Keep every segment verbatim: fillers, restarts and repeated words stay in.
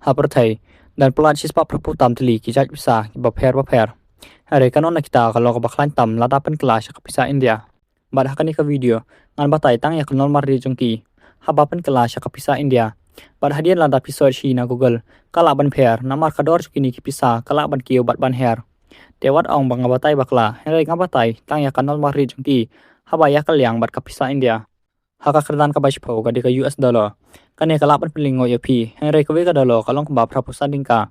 ha pyrthei, don palat shispah phraphew tam tylli ki jait pisa kiba pher bapher. Hynrei katno na kita ka long kaba khlaiñ tam lada pynkylla sha ka pisa India. Bad ha kane ka video ngan batai tang ïa ka nongmar rit jong ki haba pynkylla sha ka pisa India. Bad hadien lada phi search hi na Google, ka lah ban pher namar ka dor jong kine ki pisa ka lah ban kiew bad ban her. Te wat ong ba nga batai bakla, hynrei nga batai tang ïa ka nongmar rit jong ki haba ïakylliang bad ka pisa India. Ha ka kyrdan kaba shiphew ka dei ka U S dollar. Kane ka lah ban pynlyngngoh ïa phi, hynrei kawei ka dollar ka long kaba phraphew san tyngka.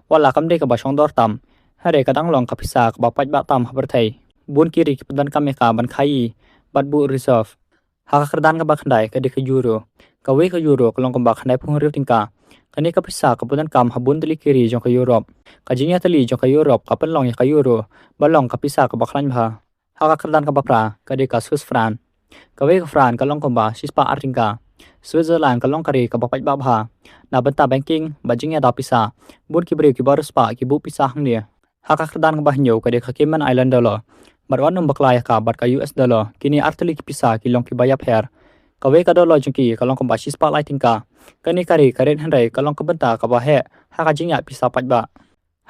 Wat la kam dei kaba shong dor tam, hynrei ka dang long ka pisa kaba paidbah tam ha pyrthei. Bun ki ri ki pyndonkam ïa ka ban khaii bad buh reserve. Ha ka kyrdan kaba khyndai ka dei ka euro. Kawei ka euro ka long kaba khyndaiphew hynriew tyngka. Kane ka pisa ka pyndonkam ha bun tylli ki ri jong ka Europe. Ka jingïatylli jong ka Europe ka pynlong ïa ka euro ba long ka pisa kaba khlaiñ bha. Ha ka kyrdan kaba phra ka dei ka Swiss franc. Kawei ka franc ka long kaba shispah ar tyngka. Switzerland ka long ka ri kaba paidbah bha na bynta banking bad jingïada pisa. Bun ki briew kiba riewspah ki buh pisa hangne. Ha ka kyrdan kaba hynñiew ka dei ka Cayman Island dollar. Bad wat nym bakla ïa ka bad ka U S dollar, kine ar tylli ki pisa ki long kiba ïapher. Kawei ka dollar jong ki ka long kaba shispah lai tyngka. Kane ka ri ka rit hynrei ka long ka bynta kaba heh ha ka jingïada pisa paidbah.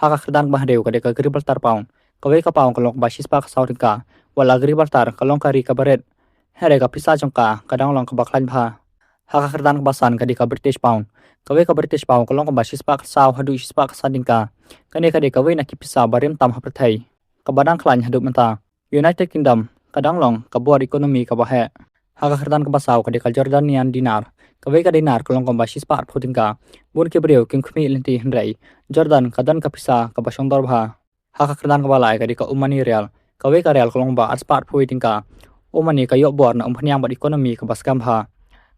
Ha ka kyrdan kaba hynriew ka dei ka Gibraltar pound. Kawei ka pound ka long kaba shispah ka saw tyngka. Wat la Gibraltar ka long ka ri kaba rit, hynrei ka pisa jong ka ka dang long kaba khlaiñ bha. Ha ka kyrdan kaba san ka dei ka British pound. Kawei ka British pound ka long kaba shispah ka saw haduh shispah ka san tyngka. Kane ka dei kawei na ki pisa ba rim tam ha pyrthei, kaba dang khlaiñ haduh mynta. United Kingdom ka dang long ka bor economy kaba heh. Ha ka kyrdan kaba saw ka dei ka Jordanian dinar. Kawei ka dinar ka long kaba shispah arphew tyngka. Bun ki briew kim khmih lynti hynrei Jordan ka don ka pisa kaba shong dor bha. Ha ka kyrdan kaba lai ka dei ka Omani rial. Kawei ka rial ka long ba arspah arphew tyngka. Omani ka ïoh bor na umphniang bad economy kaba skhem bha.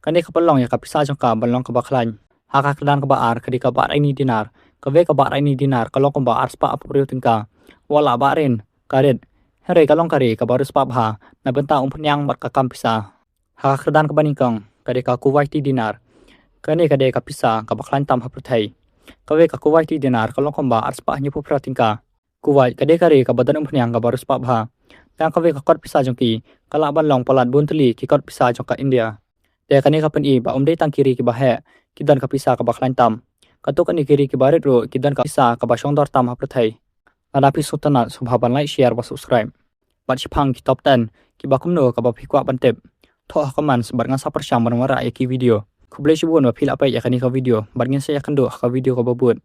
Kane ka pynlong ïa ka pisa jong ka ban long kaba khlaiñ. Ha ka kyrdan kaba ar ka dei ka Bahraini dinar. Kawei ka Bahraini dinar ka long kaba arspah arphew hynriew tyngka. Wat la Bahrain ka rit, hynrei ka long ka ri kaba riewspah bha na bynta umphniang bad ka kam pisa. Ha ka kyrdan kaba nyngkong ka dei ka Kuwaiti dinar. Kane ka dei ka pisa kaba khlaiñ tam ha pyrthei. Kawei ka Kuwaiti dinar ka long kumba arspah hynñiewphew phra tyngka. Kuwait ka dei ka ri kaba don umphniang kaba riewspah bha. Tang kawei ka kot pisa jong ki ka lah ban long palat bun tylli ki kot pisa jong ka India. Te kane ka pyni ba ym dei tang ki ri kiba heh ki don ka pisa kaba khlaiñ tam. Katto katne ki ri kiba rit ruh ki don ka pisa kaba shong dor tam ha pyrthei. Lada phi sngewtynnat sngewbha ban like, share bad subscribe. Bad shaphang ki top ten kiba kumno kaba phi kwah ban tip, thoh ha comments bad ngan sa pyrshang ban wanrah ïa ki video. Khublei shibun ba phi la peit ïa kane ka video bad ngin sa ïakynduh ha ka video kaba bud.